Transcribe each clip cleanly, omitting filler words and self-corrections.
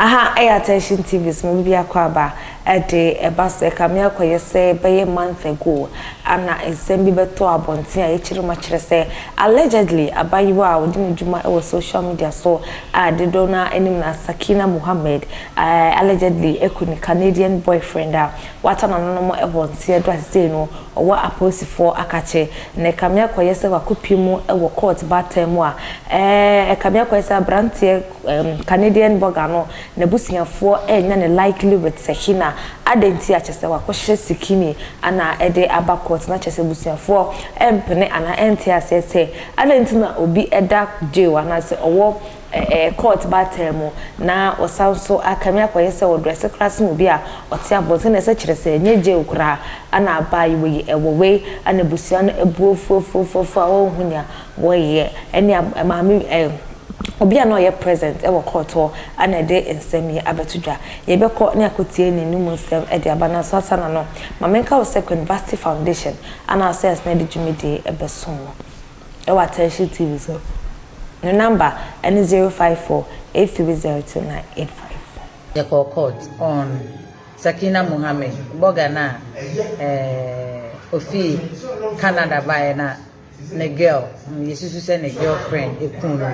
Aha ɛyɛ Attention TV so ma obi akɔ aba ɛde ɛba so. Ɛkame akɔyɛ sɛ bɛyɛ month ago ana nsɛm bi bɛtɔ abɔnten a yɛkyerɛ mu akyerɛ sɛ allegedly abayewa a ɔdi ne dwuma ɛwɔ social media so a dodoɔ no anim na Sakina Mohammed allegedly ɛkɔ ne Canadian boyfriend a wata n'anonom ɛwɔ nteɛ do asesei no ɔwɔ apolisifoɔ akakye. Na ɛkame akɔyɛ sɛ wakɔpie mu ɛwɔ court baatan mu a ɛkame akɔyɛ sɛ aberanteɛ Canadian burger no n'abusuafoɔ ɛnya ne likely with Sakina adanti akyɛ sɛ wakɔhyɛ skinny ana ɛde aba court, na kyɛ sɛ abusuafoɔ ɛmpene ana ɛnte aseɛ sɛ adanti na obi ɛda jail anaasɛ ɔwɔ court baatan mu na ɔsan so akame akɔyɛ sɛ ɔdress koraa sen obi a ɔte abɔnten, na ɛsɛ kyerɛ sɛ ɛnyɛ jail koraa ana abaayewa yi ɛwɔ wei ana abusua no ebu ofuofuofuo a wɔnhu nea wɔyɛ. Ɛne maame obi a na ɔyɛ present ɛwɔ court hɔ ana ɛde nsɛm yi abɛto dwa. Yɛbɛkɔ ne akɔtie n'anim nsɛm ɛde aba. Na so asa na no maame nka wɔ sɛ University Foundation ana asɛ ɛsɛn ɛde dwumadie ɛbɛsom no ɛwɔ Attention TV so. Ne number ɛne 0548302985. Yɛkɔ court on Sakina Mohammed bɔga na ofii Canada baeɛ na ne girl, yɛsusu sɛ ne girlfriend ekun no.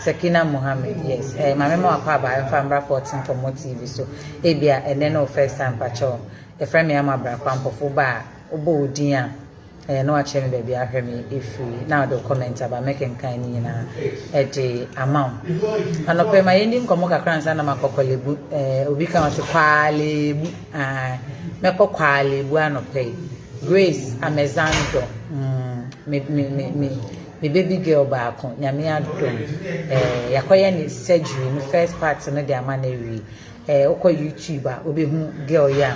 Sakina Mohammed, yes. Maame ma wakɔ aba mfa mbra Court Nkɔmmɔ TV so. Ebia ɛnɛ no first time, pakyɛw, yɛfrɛ me Ama Brakwa Mpɔfo ba a wobɔ wo din a na wakyerɛ me baabi ahwɛ me ɛfiri na wode comment aba, mɛkenkan ne nyinaa ɛde ama wo. Anɔpɛ ma yɛndi nkɔmmɔ kakra ansa na makɔ Korle Bu. Obi ka wɔ sɛ Korle Bu, mɛkɔ Korle Bu anɔpɛ yi. Grace Amezando, me me me me me baby girl baako, Nyame adom, yɛakɔyɛ ne surgery no first part no de ama no awie. Wokɔ YouTube a, wobɛhu girl yi a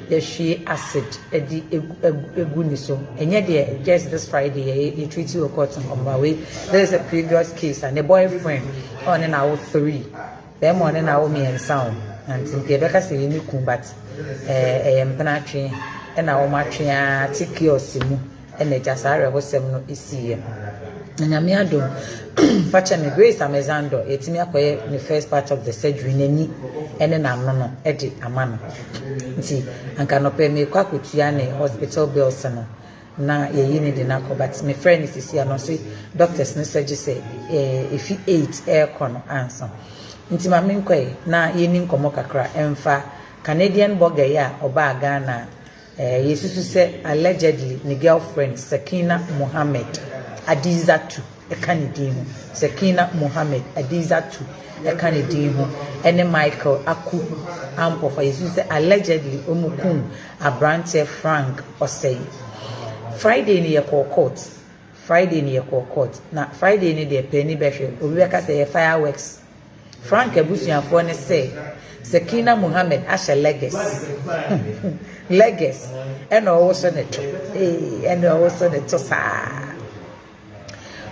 yɛhwie acid de egu ne so. Ɛnyɛ deɛ just this Friday yɛ yɛ treat wɔ court nkɔmɔ wei. This is a previous case a ne boyfriend ɔne na awo three, bɛrima ɔne na awo mmiɛnsa o, nti nka yɛbɛka sɛ yɛ ne kun, but ɛyɛ mpena atwe ɛna wɔn atwe ara te kiosk mu ɛna agya saa awerɛhosɛm no esiiɛ. Na Nyame adom, fakyɛ me, Grace Amezando, yɛtumi akɔyɛ ne first part of the surgery, n'ani ɛne n'ano no ɛde ama no. Nti anka nɔpɛ mekɔ akɔtua ne hospital bills no na yɛyi ne de n'akɔ, but mefrɛ ne sisi ano sɛ doctors no sɛ gye sɛ efi 8 ɛɛkɔ no ansa. Nti maame nkɔɛ na yɛni nkɔmɔ kakra ɛmfa Canadian burger yi a ɔbaa Ghana, yɛsusu sɛ allegedly ne girlfriend Sakina Mohammed Adizatu ɛka ne din ho, Sakina Mohammed Adizatu ɛka ne din ho, ɛne Michael Aku Ampɔfa, yɛsusu sɛ allegedly wɔn kum aberanteɛ Frank Ɔsɛe. Friday ni yɛkɔɔ court. Friday ni yɛkɔɔ court, na Friday ni deɛ pɛni bɛhwɛ obi bɛka sɛ yɛ fireworks. Frank abusuafoɔ ne sɛ Sakina Mohammed ahyɛ leggings, leggings ɛna ɔwɔ so ne to ee, ɛna ɔwɔ so ne to saa.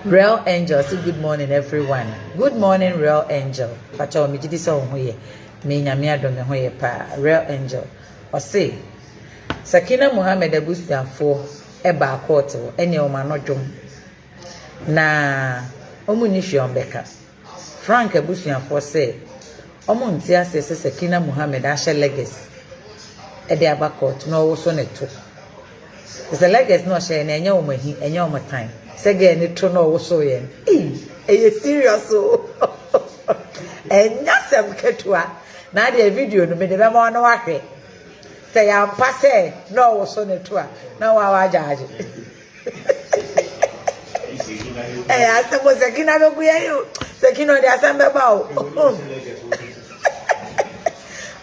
Real Angel say good morning, everyone. Good morning, Real Angel. Pacha o megye di sɛ wo ho yɛ. Me, Nyame adom, me ho yɛ paa. Real Angel ɔse Sakina Mohammed abusuafoɔ ɛbaa court hɔ ɛne ɔmo ano dwom na ɔmo ni hwee ɔmo bɛka. Frank abusuafoɔ sɛ ɔmo nte aseɛ sɛ Sakina Mohammed ahyɛ leggings ɛde aba court na ɔwɔ so ne to sɛ leggings na ɔhyɛ na ɛnyɛ wɔn ahi, ɛnyɛ wɔn tan sɛ girl ne to na ɔwɔ so yɛ no. Ee, ɛyɛ serious o, ɛnyɛ asɛm ketewa. Na adeɛ video no mede bɛma ɔno ahwɛ sɛ yɛampa sɛ na ɔwɔ so ne to a na wa wagya agye. Ɛyɛ asɛm o. Sakina bɛku yɛ yi o. Sakina ɔde asɛm bɛba o.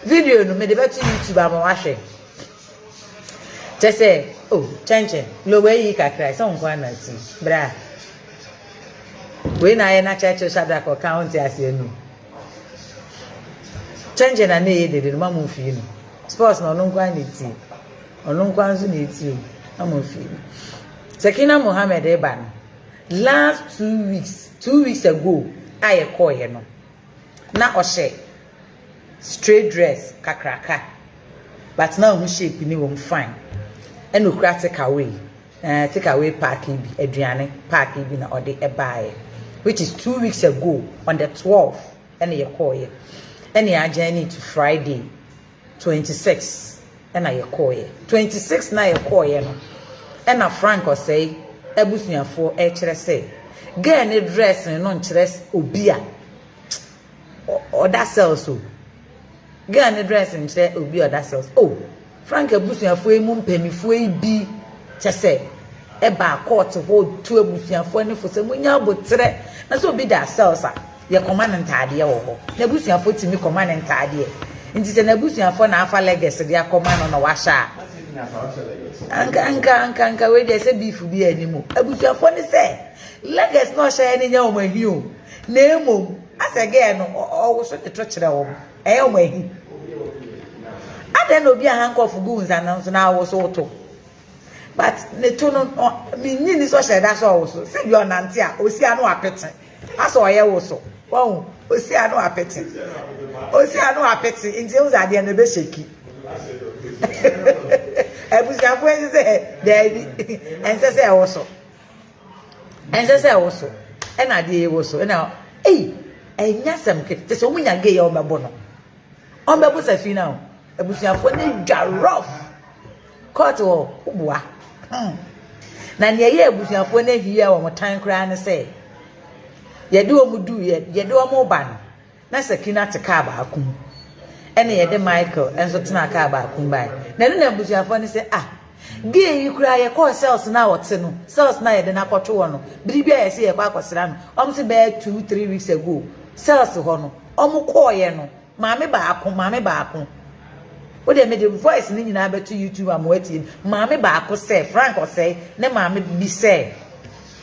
Video no mede bɛto YouTube ama wahwɛ kyɛ sɛ o kyɛnkyɛn lowa yi kakra sɛ nko ana ti bra wei na ayɛ na kyerɛkyerɛ Shadrack ɔka ho nte aseɛ no kyɛnkyɛn na ne yɛ dede no ma mo mfie no sports na ɔno nko ana ti ɔno nko nso na eti o ma mo mfie no. Sakina Mohammed eba no last 2 weeks, 2 weeks ago a yɛkɔɔyɛ no, na ɔhyɛ straight dress kakraka, but na ɔho shape ni wɔm fine, ɛna okura take away, take away pack bi, aduane pack bi na ɔde ɛbaeɛ, which is 2 weeks ago on the 12 ɛna yɛkɔɔyɛ. Ɛna yɛ adjourn to Friday 26 ɛna yɛkɔɔyɛ. 26 na yɛkɔɔyɛ no, ɛna Frank Ɔsɛe abusuafoɔ ɛkyerɛ sɛ girl ne dress no nkyerɛ obi a ɔda cells o. Girl ne dress nkyerɛ obi a ɔda cells o. Frank abusuafoɔ yi mu mpanimfoɔ yi bi kyɛ sɛ ɛba court hɔ tu abusuafoɔ ne fo sɛ munya abotrɛ na sɛ obi da cells a, yɛkɔma ne ntaadeɛ wɔ hɔ na abusuafoɔ tumi kɔma ne ntaadeɛ. Nti sɛ n'abusuafoɔ na afa leggings de akɔma no na wahyɛ a, nka wei deɛ sɛ beef bi anim. Abusuafoɔ ne sɛ leggings na ɔhyɛ ne nyɛ wɔn ahi o, na emom asɛ girl no ɔwoso de to kyerɛ wɔn, ɛyɛ wɔn ahi. Adan na obi a handcuff gu nsa no nso na awoso to, but ne to no menyi ni sɛ ɔhyɛ da sɛ ɔwoso sɛ bi ɔnante a osi ano apete asɛ ɔyɛ woso wɔn osi ano apete, osi ano apete. Nti ehu sɛ adeɛ no ebe hyɛki. Abusuafoɔ yi sɛ daabi, ɛnsɛ sɛ ɛwɔ so, ɛnsɛ sɛ ɛwɔ so. Ɛna adeɛ yi wɔ so ɛna ɛyi ɛnya sɛm kete sɛ wɔn nya gay a wɔn bɛbɔ no, wɔn bɛbɔ Safina o. Abusuafoɔ no dwa rough court wɔ woboa. Na nea ɛyɛ abusuafoɔ no ahi a wɔn tan koraa ne sɛ yɛde wɔn du yɛ yɛde wɔn ba no na Sakina te kaa baako mu, ɛna yɛde Michael nso tena kaa baako mu bae. Na ɛno na abusuafoɔ no sɛ, ah, gay yi koraa yɛkɔɔ cells na ɔte no, cells na yɛde no akɔto hɔ no, biribi a yɛsɛ yɛkɔ akɔsra no, wɔn sɛ bɛyɛ 2-3 weeks ago, cells hɔ no wɔn kɔɔyɛ no, maame baako o deɛ, mede voice ne nyinaa bɛto YouTube ama wɔatie. Maame baako sɛ Frank Ɔsɛe ne maame bi sɛ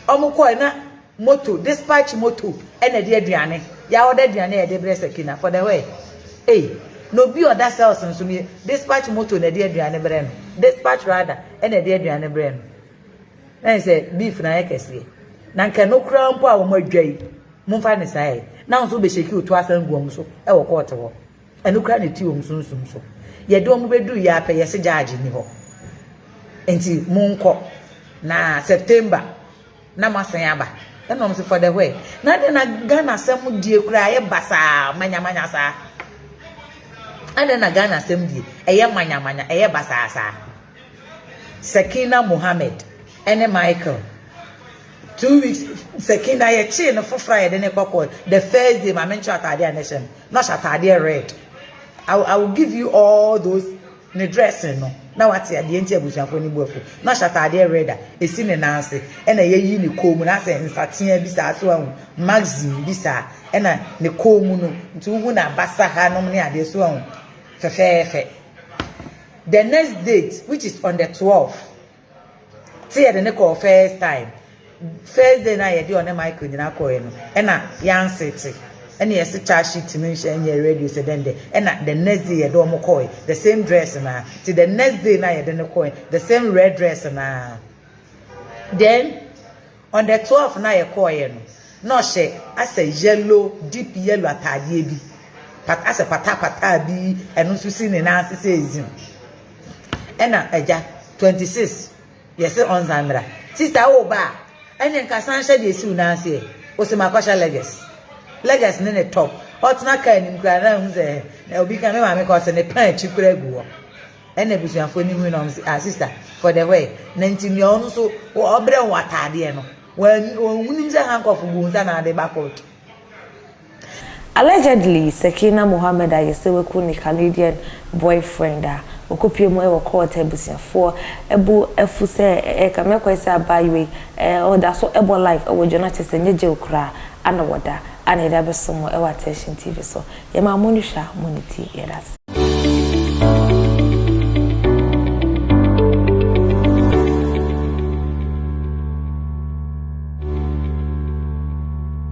wɔn kɔɔ na moto, dispatch moto, ɛna ɛde aduane yɛawɔda aduane a yɛde brɛ Sakina for the way. Ei, na obi a ɔda cells nso no, dispatch moto na ɛde aduane brɛ no, dispatch rather ɛna ɛde aduane brɛ no. Ɛna sɛ beef na ayɛ kɛseɛ na nka no koraa mpo a wɔn adwa yi, momfa ne saa yɛ na nso bɛhyɛki otu asan gu wɔn so ɛwɔ court hɔ. Ɛno koraa na eti wɔn sunsun so. Yɛde wɔn bɛduru yɛ apɛ, yɛsɛ judge ni hɔ nti monkɔ na September na mo asan aba. Ɛna wɔn sɛ for the way na de na Ghana asɛm die koraa ɛyɛ basaa manyamanya saa. Ɛna na Ghana asɛm die ɛyɛ manyamanya, ɛyɛ basaa saa. Sakina Mohammed ɛne Michael, 2 weeks Sakina yɛkyee no foforɔ a yɛde ne kɔkɔɔ, the first day, maame nkyɛn ataadeɛ a ne hyɛ no na ɔhyɛ ataadeɛ red. I will give you all those ne dressing no na wate adeɛ. Nti abusuafoɔ no bu afu na ɔhyɛ ataadeɛ red a esi ne nan ase, ɛna yɛyi ne kɔn mu na asɛ nsatea bi saa so ahu, maxim bi saa, ɛna ne kɔn mu no nti wohu n'abasa ha nom ne adeɛ so ahu fɛfɛɛfɛ. The next date, which is on the 12th, ti yɛde ne kɔɔ first time, first day na yɛde ɔne Michael nyinaa kɔɛ no, ɛna yansi te ɛna yɛsi charge sheet no nhyɛ nyɛ ready sɛ dɛn dɛ. Ɛna the next day yɛde wɔn kɔɛ, the same dress na ti the next day na yɛde ne kɔɛ, the same red dress na. Then on the 12th na yɛ kɔɛ no, na ɔhyɛ asɛ yellow, deep yellow ataadeɛ bi pat asɛ patapata bi, ɛno nso si ne nan ase sɛ ezim. Ɛna ɛgya 26 yɛsɛ ɔnsan mmra. Sister, wo ba a ɛne nkasa nhyɛ deɛ esiw nan ase yɛ wosi ma akɔhyɛ leggings, leggings ne ne top. Ɔtena kaa anim koraa na ehu sɛ na obi ka me maame ka ɔsɛ ne pan akyi koraa gu hɔ. Ɛna abusuafoɔ ne hu na ɔmo sɛ, ah, sister, for the way na nti nea ɔno nso ɔbrɛ wɔ ataadeɛ no wɔn wɔn hunim sɛ handcuff gu nsa na ade ba court. Allegedly, Sakina Mohammed a yɛsɛ waku ne Canadian boyfriend a okopie mu wɔ court, abusuafoɔ ɛbu afu sɛ ɛka mɛkɔ sɛ abaayewa yi ɔda so ɛbɔ life ɛwɔ dwa no akyɛ sɛ nyɛ jail koraa ana wɔda ana yɛde abɛso mo ɛwɔ Attention TV so. Yɛma mo no hwɛ a mo ne ti yɛda ase.